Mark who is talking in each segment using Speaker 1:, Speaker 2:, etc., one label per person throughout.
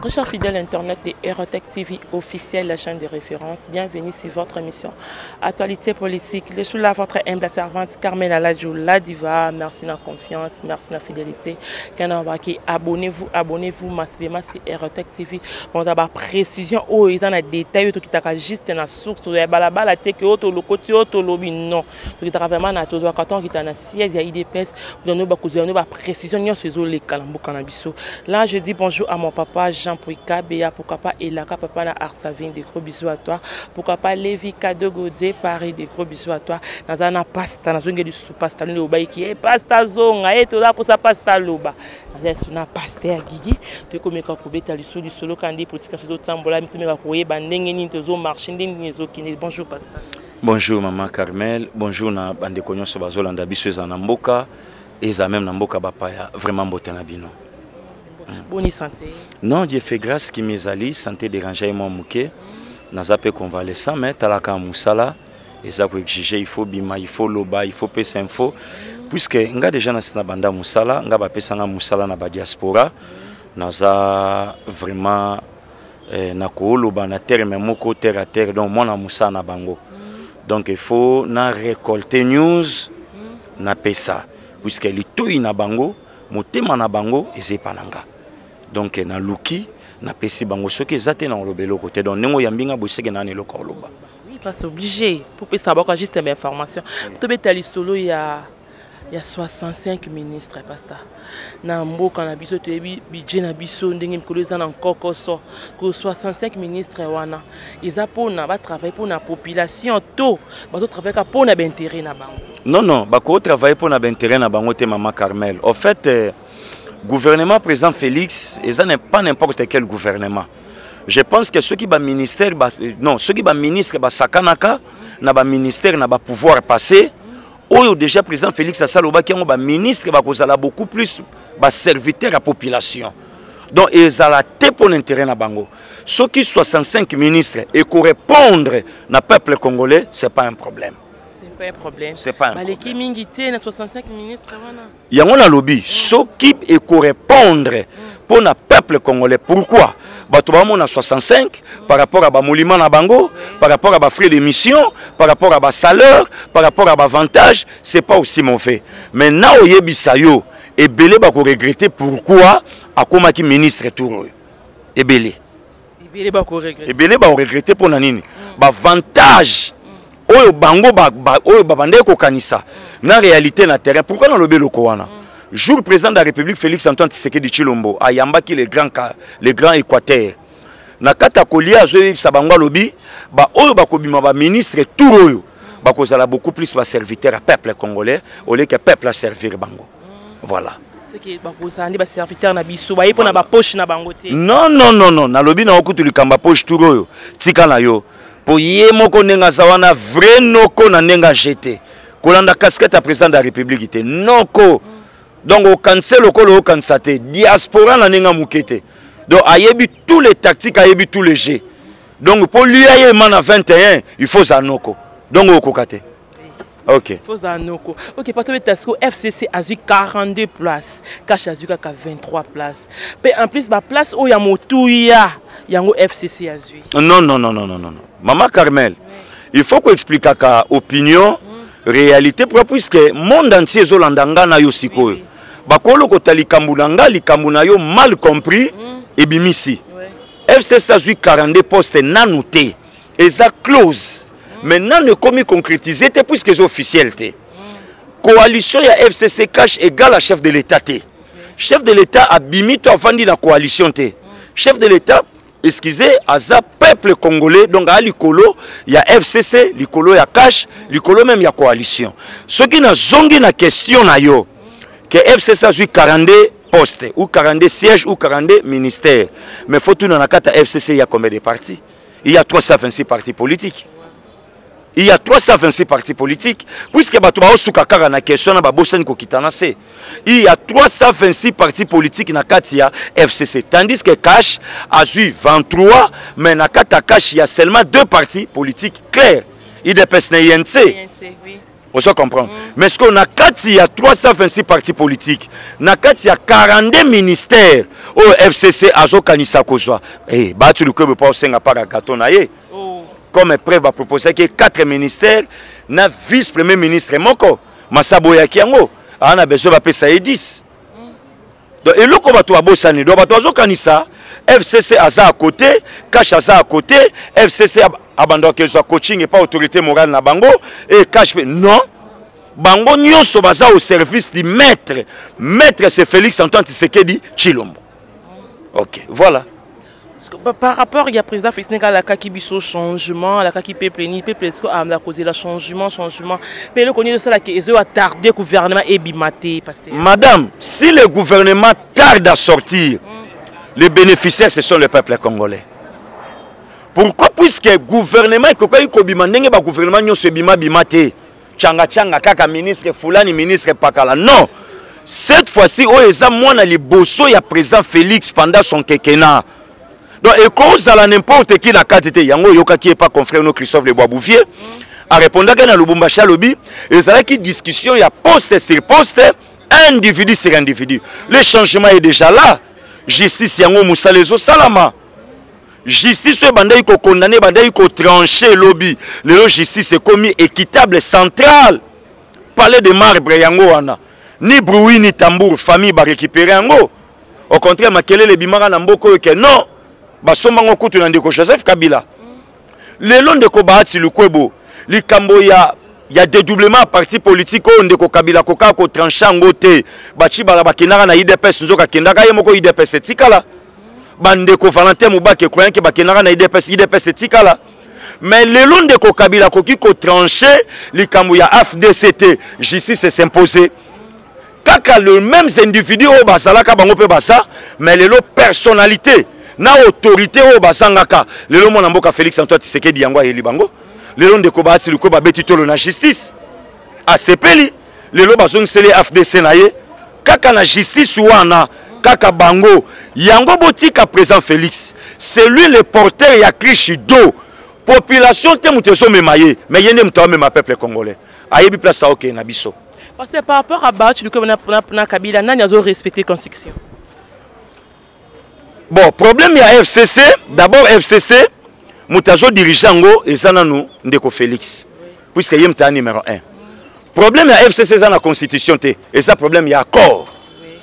Speaker 1: Très chers fidèles internet de Erotech TV officiel, la chaîne de référence, bienvenue sur votre émission Actualité politique. Je suis là, votre humble servante Carmen Aladjou, la diva. Merci de la confiance, merci de la fidélité. Abonnez-vous, abonnez-vous massivement sur Erotech TV. Bon, d'abord, précision, oh, ils ont un détail, tout qui t'a juste na source, ya balabala te que oto lokoti oto lobi non. Tout qui t'a vraiment na tozwa katon qui t'a na siège ya IDPS, pour nous ba kozwa ba précision nyonso ezoleka na mboka na biso. Là, je dis bonjour à mon papa Jean Pouika, Béa, pourquoi pas Elaka, papa na Artsavine, des gros bisous à toi. Pourquoi pas Lévi Kadogodé, Paris, des gros bisous à toi. Naza na pasta, nazongi lisusu pasta, nde obayiki, eh, pasta zonga, eh, toza posa pasta loba. Naza lisusu na pasta ya Gigi, tokomeka kobeta lisusu lisolo kandi politique nyonso ezotambola, tomeka koyeba ndenge nini tozomarche, ndenge nini ezokende. Bonjour pasta.
Speaker 2: Bonjour maman Carmel, bonjour na bandeko nyonso bazolanda biso eza na mboka, eza même na mboka bapaya, vraiment mbote na bino.
Speaker 1: Boni santé?
Speaker 2: Non, Dieu fait grâce qui mezali, santé dérangeait moi moke. Naza pe convalescent mais talaka musala eza ko exiger, il faut bima, il faut loba, il faut pesa info puisque nga déjà na sina banda musala, nga ba pesa nga musala na ba diaspora. Naza vraiment na koloba na terme moko terre à terre, donc mwana musala na bango. Donc il faut na récolter news na pesa puisque litoi na bango motema na bango ezepa na nga. Donc na luki na pesi bango soki eza te na koloba eloko te. Donc ndenge oyambi nga boye seke na eloko ya koloba.
Speaker 1: Oui, parce que obligé pour pesa bango juste une information. Tobeta lisolo ya 65 ministres pasteur. Na mboka na biso toyebi budget na biso ndenge mikolo eza na nkokoso. Ko 65 ministres wana eza pona ba travailler pona population to bazo travailler ka pona ba intérêt na bango.
Speaker 2: Non non, ba ko travailler pona ba intérêt na bango te maman Carmel. En fait gouvernement président Félix eza n'est pas n'importe quel gouvernement. Je pense que ceux qui ba ministère ba, non, ceux qui ba ministre ba sakanaka na ba ministère na ba pouvoir passé oyo déjà président Félix asalobaki yango ba ministre ba kozala beaucoup plus ba serviteur à population. Donc ezala te pour l'intérêt na bango. Ceux qui 65 ministres et correspondre na peuple congolais, c'est pas un problème.
Speaker 1: C'est pas un problème.
Speaker 2: C'est pas un
Speaker 1: Baleki
Speaker 2: problème.
Speaker 1: mingi te na 65 ministres wana.
Speaker 2: Yango na lobi, ceux qui et correspondre pour na peuple congolais. Pourquoi? Bato ba mona 65 par rapport à ba molima na bango, par rapport à ba frais de mission, par rapport à ba salaire, par rapport à ba avantage, c'est pas aussi mauvais. Mais na oyebisa yo ebele ba ko regretter pourquoi akomaki ministre tour oyo. Ebele.
Speaker 1: Ebele ba ko regretter.
Speaker 2: Ebele ba ko regretter pona nini? Ba avantage oyo bango ba, ba, oyo ba bande kokanisa na réalité na terrain. Pourquoi na lobe loko wana? Jour président de la République Félix Antoine Tshisekedi Tshilombo ayambaki le grand ka, le grand Équateur. Na kata kolia azoyebisa bango alobi ba oyo bakobima ba ministre tour oyo bakozala beaucoup plus ba serviteur à peuple congolais au lieu que peuple a servir bango. Voilà.
Speaker 1: Ce qui bakozala nde ba serviteur na biso baye pona ba poche na bango te.
Speaker 2: Non non non non, nalobi na okutu likamba poche tour oyo tika na yo. Po ye moko ndenge aza wana vrai noko na ndenge ajete. Kolanda casquette ya président de la République te. Noko. Donc au cancel okolo au kanisa te. Diaspora na ndenge moke te. Donc ayebi tous les tactiques, ayebi tous les jeux. Donc pour lui aye mana 21, il faut za noko. Donc okoka te. Ok.
Speaker 1: Faut za noko. Ok, parce que Tasco FCC a eu 42 places, Cash a eu kaka 23 places. Pe en plus ba place oyo ya motuya yango FCC a eu.
Speaker 2: Non non non non non non. Maman Carmel, il faut qu'on explique ka opinion, réalité pour puisque monde entier ezolanda nga na yo sikoyo. Bakolo kota likambo na nga, likambo na yo mal compris ebimisi. FCC a eu 42 postes nanu te. Eza close. Mais nanu ekomi concrétisé te puisque eza officiel te. Coalition ya FCC cash égale à chef de l'État te. Chef de l'État abimi to avandi na coalition te. Chef de l'État, excusez, aza peuple congolais, donc a likolo ya FCC, likolo ya cash, likolo même ya coalition. Ce qui na zongi na question na yo que FCC a joué 42 postes ou 42 sièges ou 42 ministères. Mais faut tout dans la carte FCC, il y a combien de partis? Il y a 326 partis politiques. Il y a 326 partis politiques. Puisque bato ba osuka kaka na question na ba bosani ko kitana se. Il y a 326 partis politiques na kati ya FCC. Tandis que Cash a eu 23, mais na kati ya Cash, il y a seulement 2 partis politiques clairs. IDPS na INC.
Speaker 1: INC, oui.
Speaker 2: Ozo comprendre? Mais ce qu'on a kati ya 326 partis politiques, na kati ya 42 ministères oyo FCC azokanisa kozwa, eh Bahati Lukwebo pa osenga para gâteau na ye.
Speaker 1: Oh.
Speaker 2: Comme preuve ba proposaki 4 ministères na vice premier ministre moko, Masabo ya kiango, ana besoin ba pesa ye 10. Donc eloko bato babosani, donc bato bazokanisa FCC aza à côté, Cash aza à côté, FCC abandaka kozwa coaching epa autorité morale na bango et Cash pe non, bango nyonso baza au service du maître. Maître, c'est Félix Antoine Tshisekedi Tshilombo. Ok, voilà.
Speaker 1: Par rapport ya président Félix ndenge alakaki biso changement, alakaki peuple nini, peuple siko amela kozela changement, changement mpe eloko nini ezosalaki ezoyo atarde gouvernement ebima te, pasteur?
Speaker 2: Madame, si le gouvernement tarde à sortir, les bénéficiaires, ce sont le peuple congolais. Pourquoi? Puisque gouvernement ekokaki kobima ndenge bagouvernement nyonso ebima bima te, changa changa kaka ministre fulani, ministre pakala. Non, cette fois-ci oyo eza mwana liboso ya président Félix pendant son quinquennat, donc ekozala n'importe qui na kati te. Yango oyokaki epa confrère no Christophe Le Boisbouvier arépondaki na Lubumbashi, alobi ezalaki discussion ya poste sur poste, individu sur individu. Le changement est déjà là. Justice yango mosala ezosalama, justice oyo ebandaki kokondane, ebandaki kotranche elobi, lelo justice ekomi équitable, centrale, palais de marbre yango wana, ni bruit ni tambour, famille barécupéré yango. Au contraire, makelele ebimaka na mboka oyo ke non, basombango kutu na ndeko Joseph Kabila. Lelo ndeko Bahati Lukwebo, likambo ya dédoublement ya parti politique oyo ndeko Kabila kokaka kotranche yango te, bacibala bakendaka na UDPS, nzoka akendaka ye moko, UDPS etikala. Bandeko Valentin Mubake croyant ke bakendaka na UDPS, UDPS etikala. Mais lelo ndeko Kabila akoki kotranche likambo ya AFDC te, justice s'impose. Kaka le mêmes individus oyo bazalaka bango mpe baza, mais lelo personnalité na autorité oyo bazangaka, lelo mwana mboka Félix Antoine Tshisekedi yango ayeli bango. Lelo ndeko Bahati Lukwebo babeti tolo na justice, asepeli. Lelo bazongiseli AFDC na ye kaka na justice wana, kaka bango yango. Botika président Félix, c'est lui le porteur ya cruche d'eau. Population te moto ezomema ye, mais ye nde moto amema peuple congolais, ayebi place aokende na biso.
Speaker 1: Parce que par rapport à Bahati Lukwebo na Kabila, nani azo respecter constitution?
Speaker 2: Bon, problème ya FCC, d'abord FCC moto azodirige yango eza nanu ndeko Félix, puisque ye moto aya numéro 1. Problème ya FCC eza na constitution te, eza problème ya accord,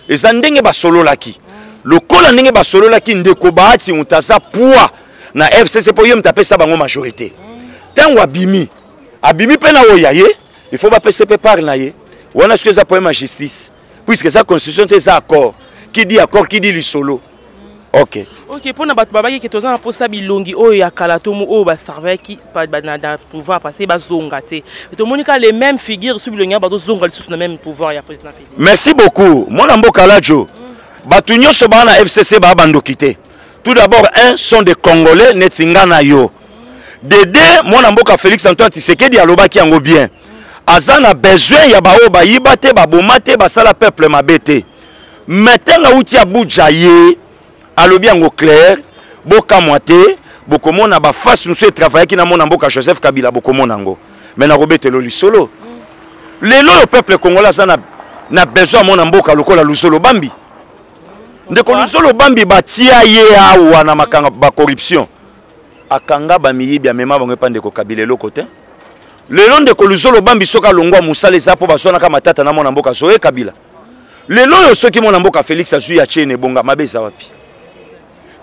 Speaker 2: eza ndenge basololaki. Lokola ndenge basololaki, ndeko Bahati moto aza poids na FCC mpo ye moto apesa bango majorité. Ntango abimi, abimi mpe na oyo ya ye, il faut bapesa mpe part na ye wana. Soki eza problème ya justice, puisque eza constitution te, eza accord. Qui dit accord, qui dit lisolo. Ok.
Speaker 1: Ok, mpona bato babaki ke toza na mposa bilongi oyo ya kala, to oyo baservaki na pouvoir parce bazonga te, tomoni kaka les mêmes figures su bilongi yango bazozonga lisusu na même pouvoir ya président Félix.
Speaker 2: Merci beaucoup, mwana mboka Lajo. Bato nyonso baa na FCC baa bandoki te. Tout d'abord, un sont des Congolais neti nga na yo. De deux, mwana mboka Félix Antoine Tshisekedi alobaki yango bien, aza na besoin ya baoyo bayiba te, baboma te, basala peuple mabe te. Mais ntango awuti Abuja, ye alobi yango clair, bokamwa te, bokomona baface mosusu etravaillaki na mwana mboka Joseph Kabila, bokomona yango. Mais nakobetelo lisolo lelo oyo, peuple congolais aza na besoin ya mwana mboka lokola Luzolo Bambi. Ndeko Luzolo Bambi, batia ye awa na makanga bacorruption, akanga bamiyibi, amema bango epa ndeko Kabila, eloko te. Lelo ndeko Luzolo Bambi soki alongwa mosala, eza mpo bazwanaka matata na mwana mboka Zoe Kabila. Lelo oyo soki mwana mboka Félix azwi ya tie na ebonga, mabe eza wapi?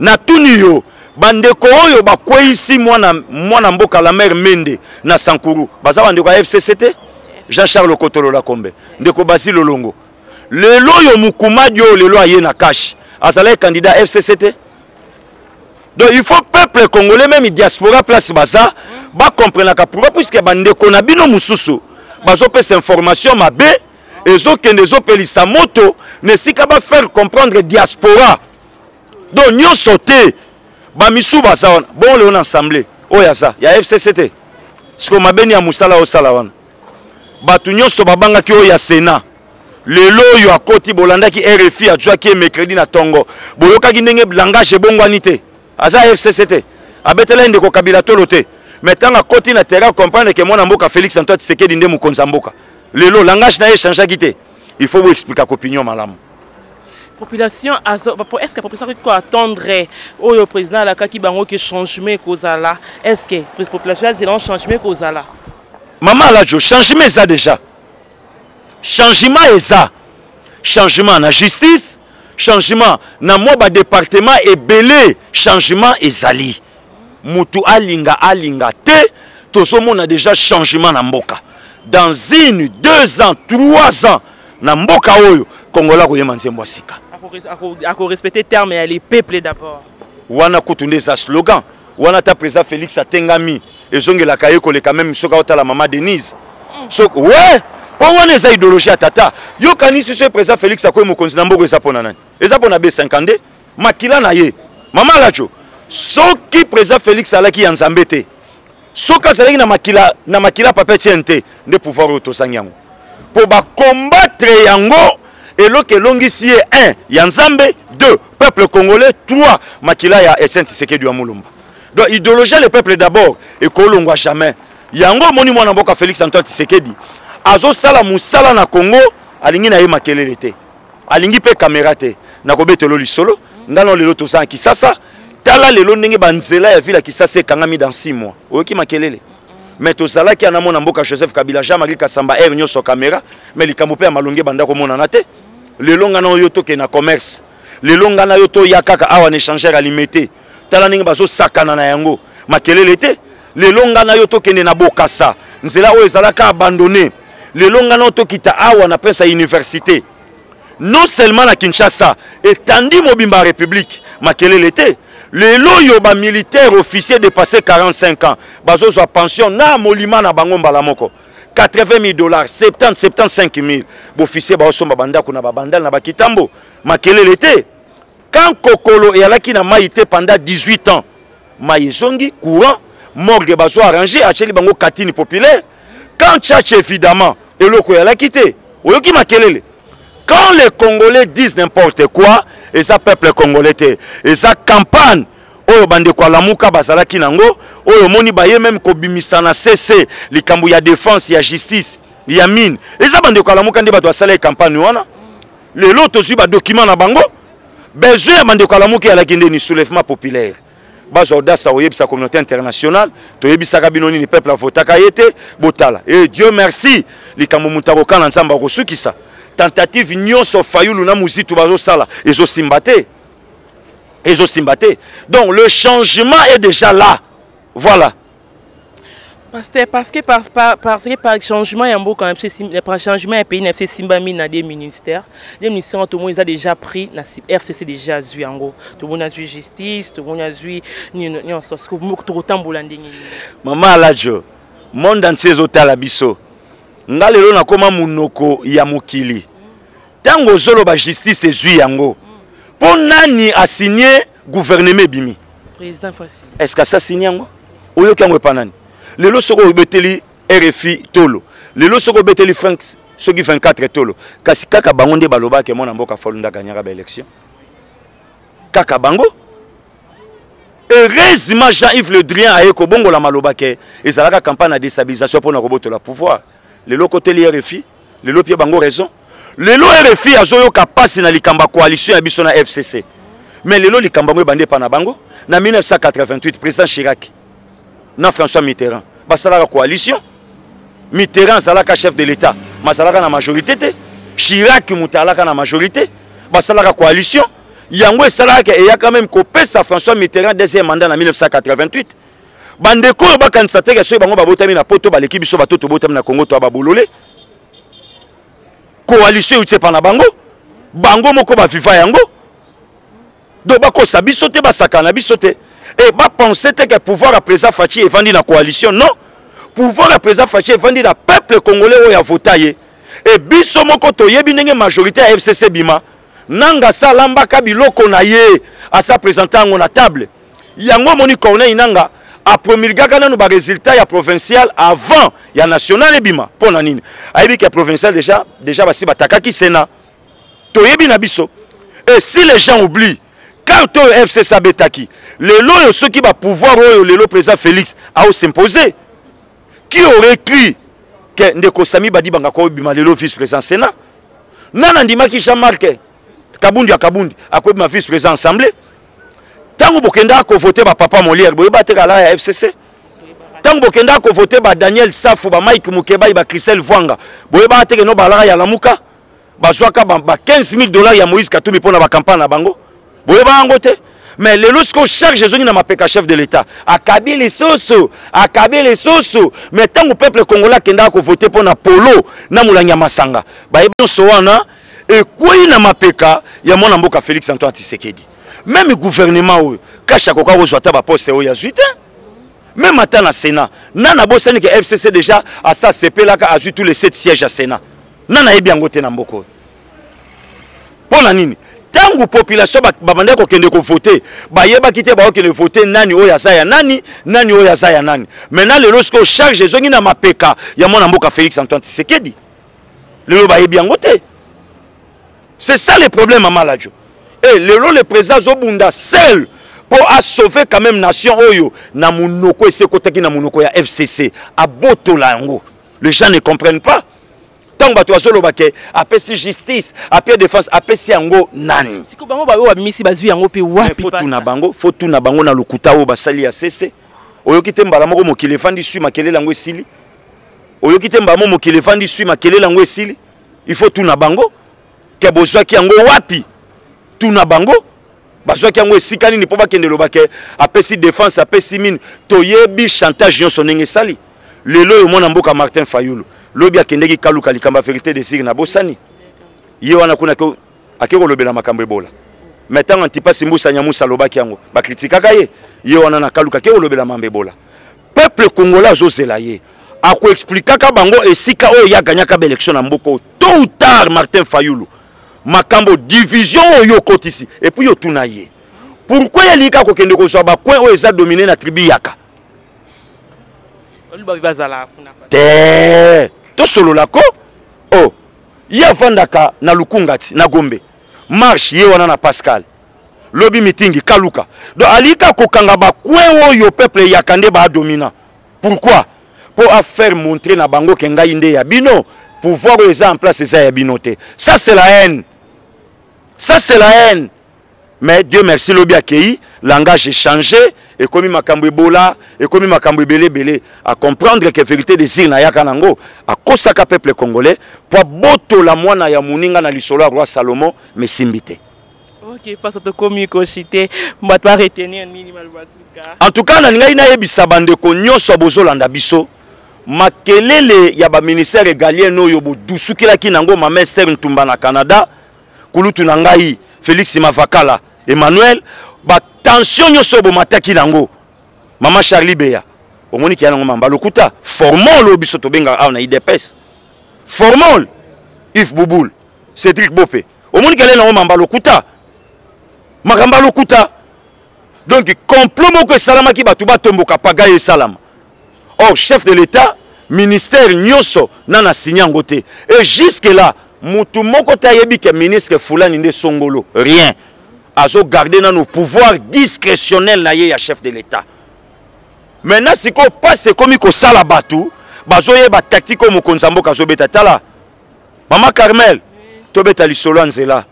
Speaker 2: Natuni yo, bandeko oyo bakweyisi mwana mboka Lamer Mende na Sankuru, baza bandeko ya FCC te? Jean Charles Kotolola Kombe, ndeko Basile Olongo, lelo oyo Mukumadi oyo lelo aye na CACH, azalaki candidat FCC te? Donc il faut peuple congolais, même diaspora place baza, bacomprenaka pourquoi, puisque bandeko na bino mosusu bazopesa information mabe, ezokende ezopelisa moto na esika bafaire comprendre diaspora. Donc nyonso te, bamisu baza wana. Bongo lelo na assemblée oyo aza ya FCC te, sikoyo mabeni ya mosala osala wana, bato nyonso babangaki oyo ya Sénat. Lelo oyo akoti, bolandaki RFI, azwaki ye mercredi na ntongo, boyokaki ndenge langage ebongwani te, aza FCC te, abetela ye ndeko Kabila tolo te. Mais ntango akoti na terrain, comprendre ke mwana mboka Félix Antoine Tshisekedi nde mokonzi ya mboka. Lelo langage na ye echangeaki te. Il faut boexplikaka opinion malamu.
Speaker 1: Population azo, est ce que population akoki koattendre oyo président alakaki bango ke changement ekozala? Est ce que population azela changement ekozala?
Speaker 2: Mama Alajo, changement eza déjà. Changement eza, changement na justice, changement na mwa badepartement ebele, changement ezali. Mutu alinga alinga te, tozomona déjà changement na mboka. Dans une, 2 ans, 3 ans, na mboka oyo Kongola akoyema nzembo ya sika.
Speaker 1: Akorespecte terme ya les peuples d'abord.
Speaker 2: Wana kutu nde eza slogan wana. Ata président Félix atengami, ezongelaka ye koleka meme soki aotala mama Denise. So we mpo wana eza idéologie ya tata. Yokanisi so président Félix akoyi mokonzi na mboka, eza mpo na nani? Eza mpo na B52, makila na ye. Mama Alajo, soki président Félix alaki ya Nzambe te, soki azalaki na makila, na makila papa Etienne te, nde pouvoir oyo tozangi yango mpo bacombattre yango. Eloko elongisi ye: 1 ya Nzambe, 2 peuple congolais, 3 makila ya Etienne Tshisekedi wa Mulumba. Donc idéologie le peuple d'abord ekolongwa jamais. Yango omoni mwana mboka Félix Antoine Tshisekedi azosala mosala na Congo. Alingi na ye makelele te, alingi mpe kamera te. Nakobetelo lisolo nga na lelo toza na Kisasa. Tala lelo ndenge banzela ya ville ya Kisasa ekangami dans 6 mois, oyoki makelele? Mais tozalaki ana mwana mboka Joseph Kabila, Jean Marie Kasamba, aire nyonso kamera, mais likambo mpe ya malongi ebanda komonana te. Lelo nga na oyo tokende na commerce, lelo nga na yo toya kaka awa na échangeur Alimete, tala ndenge bazosakana na yango, makelele te. Lelo nga na yo tokende na Bokasa, nzela oyo ezalaka abandonné. Lelo nga na yo tokita awa na pesa université, non seulement na Kinshasa, etandi mobimba ya république, makelele te. Lelo oyo bamilitaire, officier dépassé 45 ans, bazozwa pension na molima na bango mbala moko 80 000 dollars, 70, 75 000. Boofficier baosomba bandako na babandale na bakitambo, makelele te. Quand Kokolo eyalaki na mai te pendant 18 ans, mai ezongi, courant, morgue bazo arrange, atieli bango katine populaire. Quand Tchatch, évidemment, eloko eyalaki te, oyoki makelele? Quand les Congolais disent n'importe quoi, eza peuple congolais te, eza campagne oyo bandeko alamuka bazalaki nango. Oyo omoni baye meme kobimisa na cc likambo ya défense, ya justice, ya mine, eza bandeko alamuka nde bato basala campagne wana. Lelo tozwi badocument na bango. Besoin ya bandeko alamuki eyalaki nde ni soulèvement populaire. Bazwa audace oyebisa communauté internationale: toyebisaka bino nini? Peuple avotaka ye te, botala. E Dieu merci, likambo moto akokana, Nzambe akosukisa. Tentative nyonso Fayulu na Muzitu bazosala ezosimba te, ezosimba te. Donc le changement est déjà là, voilà.
Speaker 1: Pasteur, parce que par changement ya mboka na biso, par changement ya pays na biso esimbami na des ministères. Des ministères tomoni eza déjà pris na FCC, déjà azwi yango. Tomoni azwi justice, tomoni azwi nyonso. Tokotambola ndenge nini?
Speaker 2: Mama Alajo, monde entier ezotala biso. Nga lelo nakóma monoko ya mokili. Ntango ozoloba justice ezwi yango, mpo nani asigne gouvernement ebimi?
Speaker 1: Président Fasi.
Speaker 2: Est ce que asa signe yango? Oyoki yango epa nani? Lelo soki obeteli RFI tolo, lelo soki obeteli Frank soki 24 tolo, kasi kaka bango nde balobaki mwana mboka Fayulu aganyaka baélection, kaka bango. Heureusement, Jean-Yves Le Drian aye kobongola maloba ke ezalaka campagne ya déstabilisation mpona kobotola pouvoir. Lelo koteli RFI, lelo pie bango raison. Lelo RFI azoyoka mpasi na likambo ya coalition ya biso na FCC. Mais lelo likambo yango ebandi epa na bango. Na 1988, président Chirac na François Mitterrand basalaka coalition. Mitterrand azalaka chef de l'État, mazalaka na majorité te. Chirac moto alaka na majorité. Basalaka coalition yango, esalaka eyaka même kopesa François Mitterrand deuxième mandat na 1988. Bandeko oyo bakanisa teke soki bango babotami na Poto, baleki biso bato tobotami na Congo, to babolole. Coalition euti epa na bango, bango moko baviva yango. Donc bakosa biso te, basakana na biso te e bapense te ke pouvoir ya président Fatshi evandi na coalition. Non, pouvoir ya président Fatshi evandi na peuple congolais oyo avota ye. E biso moko toyebi ndenge majorité ya FCC bima. Nanga asa alambaka biloko na ye, asa présente yango na table. Yango omoni Corneille Nanga apromulgaka nanu baresultat ya provincial avant ya national ebima. Mpo na nini? Ayebi ke provincial déjà basi batakaki Sénat. Toyebi na biso. Et si les gens oublient, Carte oyo FCC abetaki lelo oyo, soki bapouvoir oyo lelo président Félix aos'impose, qui aurait cru ke ndeko Sami Badibanga akobima lelo vice président Sénat? Nani andimaki Jean-Marc Kabundi ya Kabundi akobima vice président assemblée? Ntango bokendaka kovote bapapa Molière, boyeba te kala ya FCC. Ntango bokendaka kovote badaniel Safu, bamike Mukebai, bachristelle Vwanga, boyebaka te keno balaka ya Lamuka, bazwaka ba 15 000 $ ya Moïse Katumbi mpo na bacampagne na bango, boyeba yango te. Mais lelo sikoyo charge ezongi na mapeka chef de l'État, akabi lisusu, akabi lisusu. Mais ntango peuple congolais akendaka kovote mpo na polo na molangi ya masanga, bayeba nyonso wana ekwei na mapeka ya mwana mboka Félix Antoine Tshisekedi. Même gouvernement oyo kashi akoka kozwa ata baposte oyo azwi te, même ata na Sénat. Nani abosani ke FCC déjà asa asepelaka, azwi tous les 7 sièges ya Sénat? Nani ayebi yango te na mboka oyo? Mpo na nini? Ntango population babandaki kokende kovote, bayebaki te bakokende vote nani, oyo aza ya nani, nani oyo aza ya nani. Maintenant lelo sikoyo charge ezongi na mapeka ya mwana mboka Félix Antoine Tshisekedi. Lelo bayebi yango te. C'est ça le problème, mama Lajo. E lelo le président azobunda seul mpo asauve quand même nation oyo na monoko esi ekotaki na monoko ya FCC, abotola yango. Les gens ne comprennent pas. Ntango bato bazoloba ke apesi justice, apie défense, apesi yango nani?
Speaker 1: Siko bango baoyo babimisi bazwi yango mpe wapi?
Speaker 2: Faut tuna bango, faut tuna bango na lokuta oyo basali ya sese. Oyoki te mbala moko mokili efandi swi, makelele yango esili. Oyoki te mbala moko mokili efandi swi, makelele yango esili. Il faut tuna bango ke bozwaki yango wapi. Tuna bango bazwaki yango esika nini mpo bakende loba ke apesi défense, apesi mine. Toyebi chantage nyonso ndenge esali. Lelo oyo mwana mboka Martin Fayulu lobi akendeki kaluka likambo ya vérité des urnes, abosani ye wana kuna ake kolobela makambo Ebola. Mais ntango Antipasi Mbusa Nyamusa alobaki yango, bakritikaka ye. Ye wana na kaluka ake kolobela mambo Ebola. Peuple congolais azozela ye akoexplikaka bango esika oyo ye aganyaka baélection na mboka oyo. Tôt ou tard, Martin Fayulu, makambo division oyo okotisi, et puis otuna ye pourquoi ye alingi kaka kokende kozwa bacoin oyo eza dominé na tribu yaka. Te, tosolola ko. O ye avandaka na Lukunga ti na Gombe, marche ye wana na Pascal, lobi mitingi kaluka. Donc alingi kaka kokanga bacoin oyo peuple eyaka nde baadomina. Pourquoi? Mpo afaire montrer na bango ke ngai nde ya bino, pouvoir oyo eza en place eza ya bino te. Ça, c'est la haine, ça, c'est la haine. Mais Dieu merci, lobi akei, langage échangé, ekomi makambo Ebola, ekomi makambo ebele ebele. Acomprendre que vérité des urnes ayaka nango, akosaka peuple congolais po abotola mwana ya moninga na lisolo ya roi Salomon, mesimbi te.
Speaker 1: Ok, pasa, tokomi koshite. Bato baretenir nini, maloba suka?
Speaker 2: En tout cas, nalingai nayebisa bandeko nyonso bozolanda biso, makelele ya baministère régalienne oyo bodusukelaki nango mama Ester Ntumba na Canada, kulutu na ngai Félix Mavakala Emmanuel, batension nyonso oyo bomataki nango mama Charlie Beya, omoni keya nango mamba lokuta, formol oyo biso tobengaka awa na UDPS, formol Yves Bouboul, Cédric Bope, omoni kele nango mamba lokuta, makambo ya lokuta. Donc complot moko esalamaki, bato batomboka, pagaille esalama. Or chef de l'État, ministère nyonso nana signe yango te. Et jusque là mutu moko te ayebi ke ministre fulani nde songolo. Rien. Azogarde nano pouvoir discrétionnel na ye ya chef de l'État. Maintenant sikoyo mpasi ekomi kosala, bato bazoyeba tactique oyo mokonzi ya mboka azobeta. Tala, mama Carmel, tobeta lisolo ya nzela,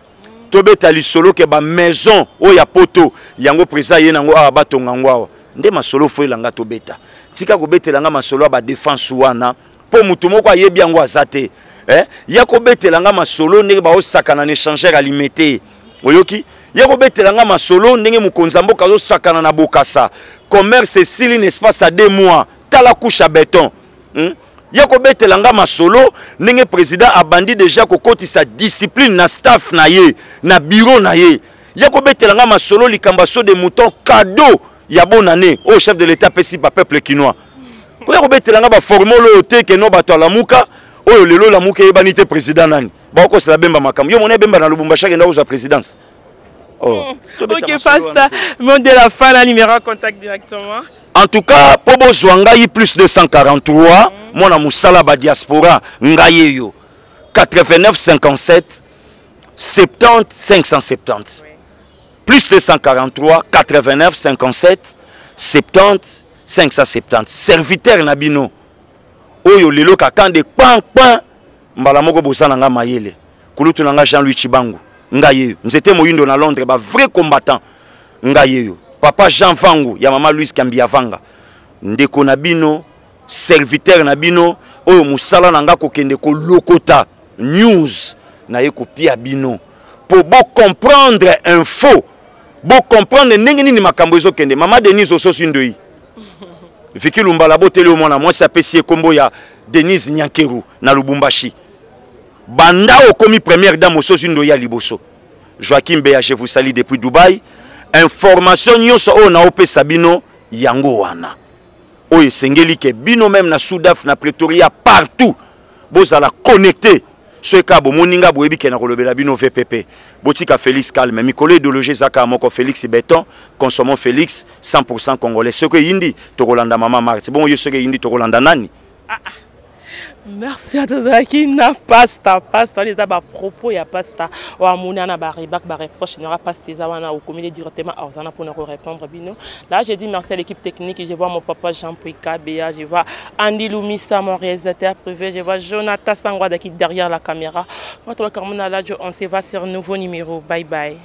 Speaker 2: tobeta lisolo ke bamaison oyo ya poto yango président ye nango awa batonga yango awa. Nde masolo fo elanga tobeta. Tika kobetela nga masolo ya badéfense wana, mpo motu moko ayebi yango aza te, eh? Ya kobetela nga masolo ndenge baosakana na échangeur alimete, oyoki? Ya kobetela nga masolo ndenge mokonzi ya mboka azosakana na Bokasa, commerce esili na espace ya 2 mois, tala couche ya béton, Ya kobetela nga masolo ndenge président abandi déjà kokotisa discipline na staff na ye, na bureau na ye. Ya kobetela nga masolo likambo ya saut de mouton, cadeau ya bonne année oyo chef de l'État apesi bapeuple kinois. Koya kobetela nga baformole oyo te keno bato alamuka oyo lelo lamuka eyebani te président nani. Bakokosela Bemba makambo yo mona Bemba na Lubumbashi akenda kozwa présidence.
Speaker 1: Oh. Ok, pasta, mot de la fin, la numéro contact directement.
Speaker 2: En tout cas, mpo bozwa ngai, plus 243, mwana mosala badiaspora, ngai eyo 89 57 70 570. Plus 243 89 57 70 570. Serviteur na bino. Oyo lelo kakande kpan kpan mbala moko boza na nga mayele. Kulutu na nga Jean-Louis Chibangu. Nga yeyo. Nzete moyindo na Londres ba vrai combattant. Nga yeyo. Papa Jean Vangu ya mama Louise Kambiavanga. Ndeko na bino serviteur na bino oyo mosala na nga kokende kolokota news naye kopia bino po bo comprendre info bo comprendre ndenge nini makambo ezokende. Mama Denise ososi ndoi Viki Lumbala boteli yo mwana mwasi apesi ye kombo ya Denise Nyankeru na Lubumbashi. Banda okomi première dame ososi ndoi ya liboso. Joachim Beya, je vous salue depuis Dubaï. Information nyonso oyo naopesa bino yango wana. Oyo esengeli ke bino meme na Sudaf na Pretoria partout bozala connecté. Soki kaka bomoni nga boyebi ke nakolobela bino VPP. Botika Félix calme. Mikolo idéologie eza kaka moko Félix béton, consommons Félix 100% congolais. Soki eyindi tokolanda mama Marthe. Bongo yo soki eyindi tokolanda nani?
Speaker 1: Ah, ah. Merci à tozalaki na pasta pasta wana eza bapropos ya pasta oyo amoni wana barebak bareproche nora pasta eza wana okomeli directement aozana mpona korépondre bino. Là, je dis merci à l'équipe technique. Je vois mon papa Jean Pouika Béa, je vois Andy Lumisa, mon réalisateur privé, je vois Jonathan Sangwada qui est derrière la caméra. Moi, toi, Carmona, là, on se va sur un nouveau numéro. Bye bye.